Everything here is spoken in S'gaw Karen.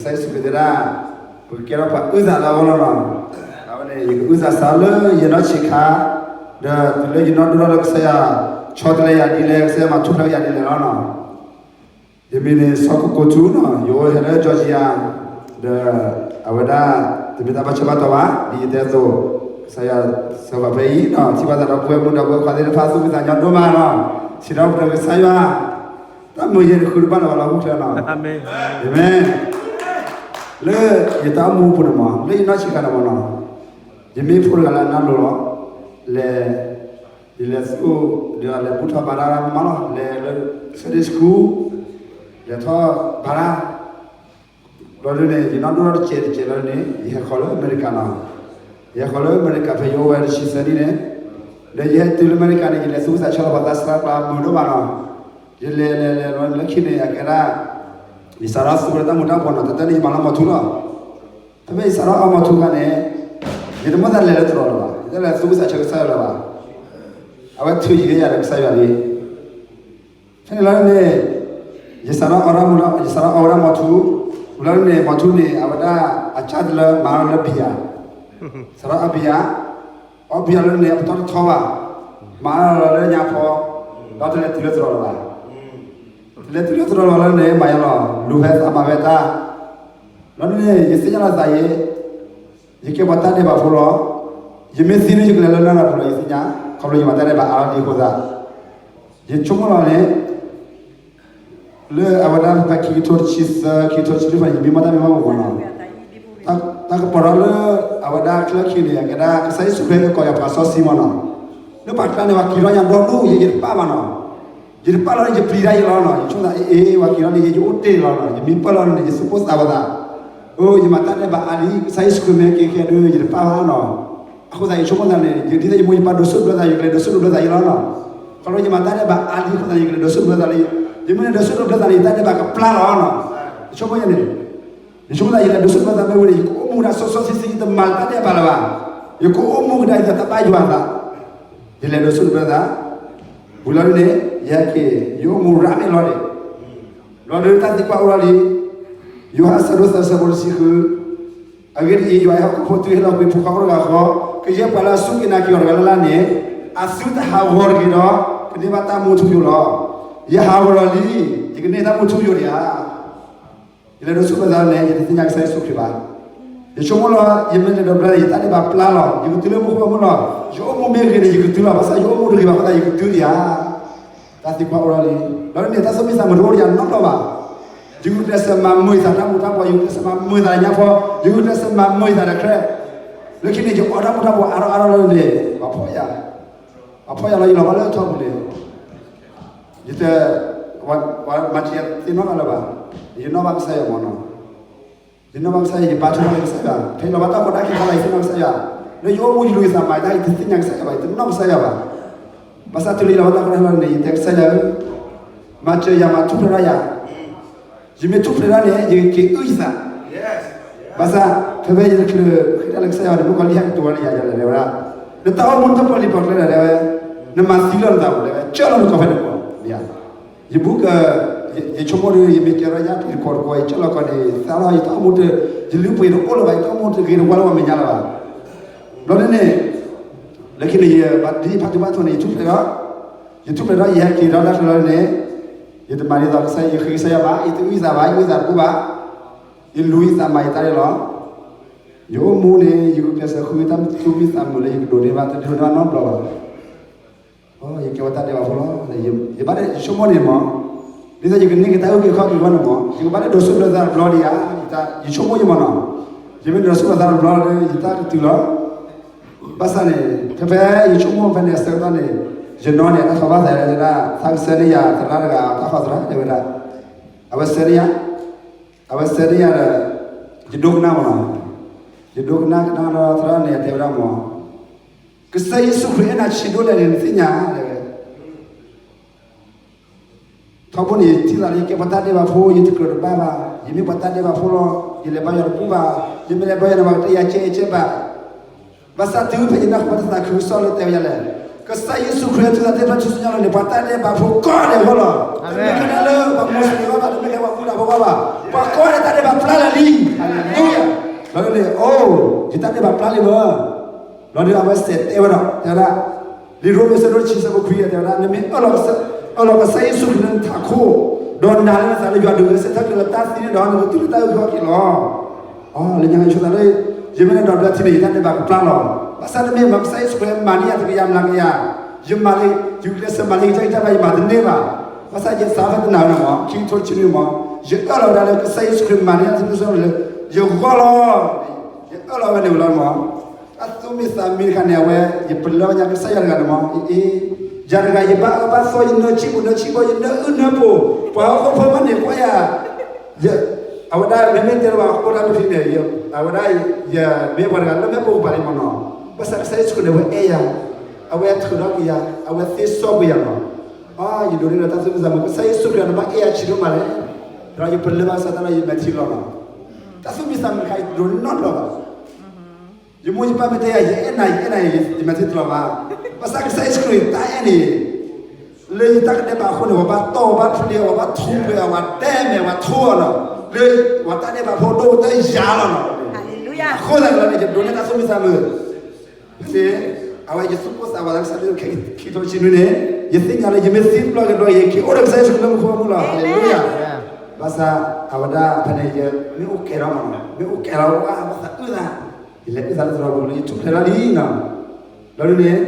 ကစၢ်ယ့ၣ်ၡူးခရံာ်တဲဒၣ်, ပကကဲထီၣ်ပှၤအုၣ်သးလၢအဂီၢ်လီၤနီၤ. အဝဲန့ၣ် ယကအုၣ်သးစးလၢယနီၢ်ဆံးခါ, ဒီးတုၤလၢယနီၢ်ဒိၣ်ထီၣ်လၢကစၢ်ယွၤ ဆီတလဲယၤဒ်လဲၣ်, ကစၢ်ယွၤမၤထူၣ်ဖျဲးယၤဒ်လဲၣ်လီၤနီၤ. ယမံၤန့ၣ် စီၤကိကိထူနီၤ, ယအိၣ်ဟဲလၢ Georgia, ဒီးအဝဲဒၣ် တမ့ၢ်တၢ်ဘၣ်ဆၢဘၣ်တီၤဘၣ်, ဒ်ယတဲအသိး, ကစၢ်ယွၤဆှၢပှၤဖဲအံၤနီၤ, ထံၣ်ဘၣ်သးဒီပုၢ်ဝဲၢ်မုၣ်ဒီပုၢ်ဝဲၢ်ခွါသ့ၣ်တဖၣ် သူၣ်ဖှံသးညီဒိၣ်မးနီၤ, စံးထီၣ်ပတြၢၤကစၢ်ယွၤ, တၢ်မုာ်ယဲတဃုတဘၣ်လၢၤဘၣ်လၢဟီၣ်ခိၣ်ချၢနီၤ. အၤမ့ၣ်. လၢယတၢ်အိၣ်မူပူၤန့ၣ်မး, လၢယနီၢ်ဆံးခါန့ၣ်မးနီၤ, ယမ့ၢ်ဖိတဂၤလၢအနၢ်လိၤလီၤ, လဲၤ ယလဲၤသူၣ်, ဒီးလဲၤဘူၣ်ထီၣ်ဘါတၢ်မးလီၤ, လဲၤလၢ Sunday school, လဲၤထီၣ်ဘါတၢ်, ဘျီဒ်န့ၣ် ယနီၢ်ဒိၣ်ထီၣ်တစဲးတစဲးလီၤန့ၣ် ယဟဲဃီၤလၢအမဲရကၤနီၤ, ယဟဲဃီၤလၢအမဲရကၤဖဲယအိၣ်ဝဲတဆံသၢနံၣ်န့ၣ်, ဒီးယဟဲတုၤလၢအမဲရကၤန့ၣ် ယလဲၤသူၣ်ဝံသးဆၢလီၤ ပှၤသးစၢ်ကျါမုာ်ဒိၣ်မးနီၤ, ယလဲၤလဲၤလဲၤလီၤလၢခံန့ၣ် အကဲဒၣ် ယစးထီၣ်သူၣ်ဝဲတၢ်မူၤတၢ်ဘှီးနီၤ, တတၢ်န့ၣ်ယမၤလီၤမီၤထူလီၤ. ဖဲမ့ၢ်ယစးထီၣ်အီမီၤထူအခါန့ၣ်, ယတမ့ၢ်သးလဲၤလၢတြီၤလၢၤဘၣ်, ယတလဲၤသူၣ်ဝံသးဆၢကစၢ်ယွၤလၢၤဘၣ်. အဝဲထုးယံၤက့ၤယၤဒီးကစၢ်ယွၤလံ. ဖဲန့ၣ်လီၤန့ၣ်, ယစးထီၣ်အီ, ယစးထီၣ်အီဝဲဒၣ်မီၤထူ, ဝံၤလီၤန့ၣ် မီၤထူန့ၣ် အဝဲဒၣ်အကၢ်တလၢမၤအီၤလၢဘံယၤ, စးထီၣ်အီဘံယၤ, အီဘံယၤလီၤန့ၣ် အပတီၢ်တထီဘၣ်, မၤအီၤလီၤလၢညါဖီ, ဒီးတလဲၤတုၤလၢတြီၤလၢၤဘၣ်. တလဲၤတုၤလၢတြီၤလီၤလီၤန့ၣ် မၤယါလီၤ, လူၤဖဲသးမၤဖဲတၢ်, လီၤန့ၣ် ယသ့ၣ်ညါလီၤသးယဲ, ယကဲပှၤတၢ်ဒဲးဘးဖိလီၤ. ယမ့ၢ်သံန့ၣ် ယကလဲၤလၢနၢ်လီၤပူၤလီၤ ယသ့ၣ်ညါ, ခီဖျိယမၤတၢ်ဒဲးဘးအါလီၤဒ်အဃိသတး, ယဆိကမိၣ်လီၤန့ၣ်, လၢအဝဲဒၣ်ဖဲခံကထိတဆံသၢ ခံကထိတဆံလွံၢ်ဖဲန့ၣ် ယမံမီၢ်တၢ်မံမီၢ်မးနီၤ, တၢ်ကပီၤထီၣ်လၢ အဝဲဒၣ်ချၢခံန့ၣ် အကဲဒၣ်ကစၢ်ယ့ၣ်ၡူးခရံာ်ဟဲကိးယၤပှၤစီဆှံမးနီၤ, လၢပှၤကျါန့ၣ် ပှၤက့ၤထီၣ်ညါဒီဒူၣ် ယဲယတပၣ်ဘၣ်နီၤ. ယတပၣ်လီၤန့ၣ် ယပျံၤတၢ်အံၤလီၤနီၤ, ယဆိကမိၣ်သး အ့ အ့ ပှၤက့ၤထီၣ်န့ၣ် ယအိၣ်တ့ၢ်လီၤနီၤ, ယမံပၢၢ်လီၤန့ၣ် ယသူၣ်ပိၢ်သးဝးသး, အိ ယမၤတၢ်ဒဲးဘးအါလံ, ကစၢ်ယ့ၣ်ၡူးခရံာ်မ့ၢ်က့ၤကဲဒုး ယတပၣ်ဘၣ်နီၤ. အဃိသတး ယဆိကမိၣ်သးန့ၣ် ယဒ်သိးယမိၢ်ယပၢ်ဒိးဆူၣ်ဒိးဘျၢသး ယကလဲၤဒိးဆူၣ်ဒိးဘျၢသးအံၤလီၤနီၤ. ခီဖျိယမၤတၢ်ဒဲးဘးအါလံအဃိသတး ယကလဲၤဒိးဆူၣ်ဒိးဘျၢသးလံ, ယမ့ၢ်လဲၤဒိးဆူၣ်ဒိးဘျၢသးန့ၣ် ယတၢ်ဒဲးဘးကပျၢ်လီၤနီၤ. ယဆိကမိၣ်ယဲန့ၣ် ယဆိကမိၣ်သး ယလဲၤဒိးဆူၣ်ဒိးဘျၢသးမ့ၢ်ဝံၤန့ၣ် ယကအိၣ်မူဒၣ်စီစီဆှံဆှံ ယတမၤလၢတၢ်ဒဲးဘးလၢၤဘၣ်. ယကအိၣ်မူကဒါယသးတၢ်ဘၣ်ယွၤအသး, ယလဲၤဒိးဆူၣ်ဒိးဘျၢသး, ဝံၤလီၤဒ်န့ၣ် ယဟဲက့ၤ ယအိၣ်မူရၤမ့ၢ်လီၤန့ၣ်, ဘျီဒုးတၢ်သံကွၢ်အိၣ်လီၤလံ. ယိၤဟၣ်အဆၢဒိၣ်သၢ အဆၢဖိတဆံဃု, အဂ့ၢ်ဒ်အံၤ ယွၤအဲၣ်ဟီၣ်ခိၣ်ဖိတုၤဟ့ၣ်လီၤကွံာ်ဖိခွါအိၣ်တဂၤဃီ, ကယဲၢ်ပှၤလၢအစူၢ်က့ၤနာ်က့ၤအီၤတဂၤလၢ်လၢ်န့ၣ်, အသုတဟးဂီၤတဂ့ၤဒီး ကန့ၢ်ဘၣ်တၢ်မူထူယိာ်လီၤ. ယဟးဂီၤလီၤလံ, ယကန့ၢ်တၢ်မူထူယိာ်ဒံးဧါ. ယလဲၤဒိးဆူၣ်ဒိးဘျၢသးန့ၣ် ယတသ့ၣ်ညါကစၢ်ယ့ၣ်ၡူးခရံာ်ဘၣ်. ယဆိကမိၣ်လီၤ ယမ့ၢ်လဲၤဒိးဘျၢန့ၣ် ယတၢ်ဒဲးဘးပျၢ်လီၤ, ယကတုၤလၢမူခိၣ်မူလီၤ. ယအိၣ်မူမ့ၢ်ဂ့ၤန့ၣ် ယကတုၤလီၤ, ဘၣ်ဆၣ်ယအိၣ်မူတဂ့ၤဘၣ်အဃိသတး ယကတုၤဒံးဧါ. တၢ်သံကွၢ်အိၣ်လီၤလံ. ဒီးန့ၣ် တၢ်သူၣ်မံသးမုာ်တအိၣ်ဒီးယၤနီတဘျီဘၣ်. ယဂုာ်ကျဲးစၢးမၤမုာ်ယသးတၢ်မူၤတၢ်ဘှီး, ယဂုာ်ကျဲးစၢးမၤမုာ်ယသးညါဖီ, ယဂုာ်ကျဲးစၢးမၤမုာ်ယသးဒီးခရံာ်. လၢခံန့ၣ် ယအီၣ်တၢ်မူၤတၢ်ဘှီးအါထီၣ်အါထီၣ်လီၤန့ၣ် ပှၤဖီၣ်ယၤ, ပှၤဖီၣ်ယၤလီၤ ယလီၤဘၣ်လၢထီပူၤန့ၣ် ယတ, ပှၤမၤတံၤသ့ၣ်နီၣ်ဘၣ်လၢၤဘၣ်. ယနီၣ်ဘၣ်ကစၢ်ယွၤမးနီၤ. ယနီၣ်ဘၣ်ကစၢ်ယွၤ ယဘါထုကဖၣ်လၢကစၢ်ယွၤ, ဖဲယလီၤဘၣ်တၢ်ကီတၢ်ခဲခါလၢ် ယသ့ၣ်နီၣ်ကစၢ်ယွၤ, လၢယအိၣ်မူယလူၤယသးမၤတၢ် ယတသ့ၣ်ညါကစၢ်ယွၤဘၣ်, ယတနီၣ်ကစၢ်ယွၤဘၣ်. ဘၣ်ဆၣ်တုၤလၢယလီၤဘၣ်တၢ်ကီတၢ်ခဲလီၤန့ၣ် ယတဲကစၢ်ယွၤဧၢ, မၤစၢၤယၤ မၤထူၣ်ဖျဲးထီၣ်ယၤ ယမ့ၢ်ထူၣ်ဖျဲးထီၣ်န့ၣ် ယက့ၤအုၣ်ယသး. ဘၣ်ဆၣ် ဖဲဖဲယတချုးဃ့တၢ်လၢကစၢ်ယွၤန့ၣ် မုၣ်ကီၤလံၢ်ဟဲကတိၤဝဲလၢယၤ ယလဲၤဝဲဒၣ်, နတၢ်အိၣ်မူတပီၢ်လံၤပီၢ်ကျဲဒီးတဲဝဲ, နမၤသံလီၤနသးပူၤတဲဝဲ, ကၢၢ်လီၤနကီၢ်ဖဲန့ၣ်မး, ယဘူၣ်က, ယဆိကမိၣ်ဒီး ယမ့ၢ်ကဲထီၣ်ယၢ်တံၤတကိးတကိး ယကၢၢ်လီၤကီၢ်န့ၣ် သးလီၤ ယတၢ်အိၣ်မူတ, ယလုၢ်ပှ့ၤတအိၣ်လၢၤဘၣ်, ယတၢ်အိၣ်မူတဂ့ၤတဝါလၢပှၤမဲာ်ညါလၢၤဘၣ်. ဘျီဒ်န့ၣ် လၢခံန့ၣ် ယဘၣ်ဒ်ဖးထူဘၣ်ထီန့ၣ် ယထူၣ်ဖျဲးထီၣ်, ယထူၣ်ဖျဲးထီၣ် ယဟဲက့ၤထီၣ်တၢ်ချၢလီၤန့ၣ်, ယတမၤဒ်သိးကစၢ်ယွၤ ယဃ့ကစၢ်ယွၤဘၣ်, ယတအုၣ်ယသးဘၣ်, ယအုၣ်ယသးတဘူၣ်ဘၣ်, ယလူၤယသးမၤယတၢ်န့ၣ်လီၤ. ယအိၣ်မူန့ၣ် ယဂုာ်ကျဲးစၢးဃုတၢ်သူၣ်မံသးမုာ်လၢယကဒိးန့ၢ်ဘၣ် တဒိးန့ၢ်ဘၣ်နီတဘျီဘၣ်. ယကဲဝဲတၢ်ဒဲးဘးဖိလီၤ. ယဘၣ်ယဆိကမိၣ်န့ၣ်မး, ဒ်သိးယကန့ၢ်က့ၤတၢ်အုၣ်က့ၤခီၣ်က့ၤဝဲန့ၣ်မး ယကဘၣ်ဒိးဆူၣ်ဒိးသးတဘျီဒံးဧါ, ယဆိကမိၣ်ယမးနီၤ. ယမ့ၢ်ဒိးဆူၣ်ဒိးသးတဘျီဒီး ယတၢ်ကတုၤလီၤ. ဘၣ်ဆၣ်န့ၣ် ဖဲဖဲယဆိကမိၣ်ဖဲန့ၣ်အဆၢကတီၢ်န့ၣ် ယနီၢ်န့ၣ် တၢ်ထီၣ်ဘၣ်သးလၢဒၣ် သးကဆှၢန့ၢ်ယၤသရၣ်တဂၤ တၢ်ဃီသရၣ်တဲဝဲဒၣ်, အဝဲဆှၢန့ၢ်ယၤ, အဝဲဆှၢန့ၢ်ယၤဒီး ယဒိကနၣ်မးနီၤ. ယဒိကနၣ်ကနၣ်ဒီးသရၣ်န့ၣ်တဲဝဲဒၣ်မး ကစၢ်ယ့ၣ်ၡူးခရံာ်အဲၣ်နၤဆံးဒိၣ်လဲၣ်န့ၣ် နသ့ၣ်ညါတဲဝဲ. ထီဘိန့ၣ် ယထံၣ်သးလၢယကဲပှၤတၢ်ဒဲးဘးဖိ ယတကြၢးတဘၣ်ဘၣ်, ယမ့ၢ်ပှၤတၢ်ဒဲးဘးဖိလီၤ. ယလဲၤဘါယွၤတဘူၣ်ဘၣ်, ယမ့ၢ်လဲၤဘါယွၤန့ၣ် ပှၤကတဲယၤကဲအကဲဘၣ်. ဘၣ်ဆၣ်တုၤဖဲယနၢ်ဟူဘၣ်တၢ်သးခုကစီၣ်လၢတဲဝဲဒ်လဲၣ်, ကစၢ်ယ့ၣ်ၡူးခရံာ်အထူးသးသ့ၣ်ဖျါထူၢ်စုညါလီၤန့ၣ် ပှၤတၢ်ဒဲးဘးဖိကိးဂၤဒဲးအဂီၢ်လီၤ. တမ့ၢ်ထဲလၢပှၤမိၤၡ့အဂီၢ်ဘၣ်, တမ့ၢ်ထဲပှၤမူဒါဖိအဂီၢ်ဘၣ်, ပှၤကိးဂၤဒဲးတၢ်ဒဲးဘးပျၢ်လၢာ်လံ. ဟါလ့လူယၤ. လီၤဒ်န့ၣ် အိ, ယတၢ်ဒဲးဘးပျၢ်လံမၢ. လီၤဒ်အဝဲစဲးတဲဝဲဒီး တဲဝဲဒၣ်, လံာ်ရိမ့ၤအဆၢဒိၣ်တဆံအဆၢဖိခွံတဲဝဲဒၣ်, နမ့ၢ်အၢၣ်လီၤကစၢ်, အၢၣ်လီၤကစၢ်ယ့ၣ်ၡူးခရံာ်လၢနထးခိၣ်, ဒီးနာ်လၢနသးလၢယွၤဒုးဂဲၤဆၢထၢၣ်က့ၤလၢတၢ်သံန့ၣ်ဒီး နကတုၤလၢတၢ်အုၣ်က့ၤခီၣ်က့ၤလီၤ. အီ, လၢညါဆိသးလၢ ယမ့ၢ်နဒီးဘျၢထံန့ၣ် ယတၢ်ဒဲးဘးကပျၢ်လီၤ. ဘၣ်ဆၣ်တမ့ၢ်မၢ ကစၢ်ယ့ၣ်ၡူးခရံာ်မၤန့ၢ်ယၤတကယၤမျးကယၤ, ယမၤလၢ ယကျဲးစၢးမၤလၢယတၢ်ဂံၢ်တၢ်ဘါ ယမၤတန့ၢ်ဘၣ်. ဘၣ်ဆၣ်ယသးဖဲတနၤဝဲန့ၣ်မၢ ခံကထိတဆံနွံမၢ, ယအၢၣ်လီၤဝဲဒၣ်လၢကစၢ်ယ့ၣ်ၡူးခရံာ်မၤန့ၢ်ယၤတၢ်သးခုကစီၣ်လၢယဂီၢ်လီၤ. ယအၢၣ်လီၤဝဲန့ၣ်ဝဲလီၤမၢ. တၢ်သူၣ်မံသးမံတခါန့ၣ် အဝဲ ယပလၢယၤကစၢ်ယွၤတဂၤန့ၣ်မၢ, အ့, ယၤတဂၤ ယဘၣ်အၢဘၣ်သီ ယနၢဆံးပူၤနၢဆံးဘီ ယနၢအုၣ်နၢပူၤ, ပှၤဟီၣ်ခိၣ်ဖိမ့ၢ်န့ၣ်ကွၢ်ယၤ, အဝဲဒၣ်မ့မ့ၢ်တဲလၢပှၤဟီၣ်ခိၣ်ဖိတၢ်မ့ၢ်ထံန့ၣ်, အဝဲဒၣ် ယမ့ၢ်ပှၤတဂၤလၢမ့ၣ်ပိၢ်ကပၤလံမၢနီၤ. ဘၣ်ဆၣ်ကစၢ်ယ့ၣ်ၡူးခရံာ်န့ၣ် အဝဲအဲၣ်ယၤ, အဝဲထုးထီၣ်က့ၤယၤ, အဝဲသ့စီကွံာ်ယၤမၢ. အီ, ယဒိးန့ၢ်ဒီးတၢ်သူၣ်မံသးမံ ကစၢ်ယ့ၣ်ၡူးခရံာ်န့ၣ် ဘၣ်အဲၣ်ယၤဆံးဒိၣ်မးလဲၣ်. ဒီးယပလၢဘၣ်ကစၢ်တၢ်လၢယမဲာ်ထံလီၤမၢ. တၢ်သူၣ်မံသးမံတခါ ယဒိးန့ၢ်နီတဘျီဘၣ်. ယမိၢ်ယပၢ်မ့ၢ်တဲယၤ ယအဲၣ်နၤ ယအဲၣ်နၤ ယမဲာ်ထံတလီၤဘၣ်. ဘၣ်ဆၣ်ကစၢ်ယ့ၣ်ၡူးခရံာ်တၢ်အဲၣ်န့ၣ် လၢယတၢ်ကဒဲးဘးအဃိန့ၣ် ပှၤဘၣ်တီၢ် ပှၤဘၣ်ဖျ့ ပှၤဘၣ်ထူးပှဲၤ ပှၤတဲမဲာ် ပှၤထိအီၤနီၤ, လၢပှၤတၢ်ဒဲးဘးဖိဒိၣ်ကတၢၢ်ယၤလီၤနီၤ. အဃိသတးန့ၣ်လီၤန့ၣ် ယဒိးန့ၢ်တၢ်သူၣ်မံသးမံ ဖဲန့ၣ် အဝဲယသူၣ်ကိၢ်သးဂီၤလၢကစၢ်ယ့ၣ်ၡူးခရံာ်ခံကထိတဆံနွံန့ၣ်, ယသ့ၣ်ညါလၢယမ့ၢ်သံတဘျီကဒီး ယက့ၤအိၣ်ဒီးကစၢ်ယ့ၣ်ၡူးခရံာ်လၢမူခိၣ်ဘီမုၢ်လီၤ. ဟါလ့လူယၤ. ဘၣ်ဆၣ်အဝဲဒၣ်ဖဲန့ၣ် ယမ့ၢ်အိၣ်ကဲထီၣ်မၢနီၤ, မ့ၢ်အိၣ်ကဲထီၣ်ဝဲ ပှၤသးအုၣ်သး, ယလဲၤအုၣ်သးလၢသရိာ်ပူၤလၢယထူၣ်ဖျဲးထီၣ်လံနီၤ. လီၤဒ်န့ၣ်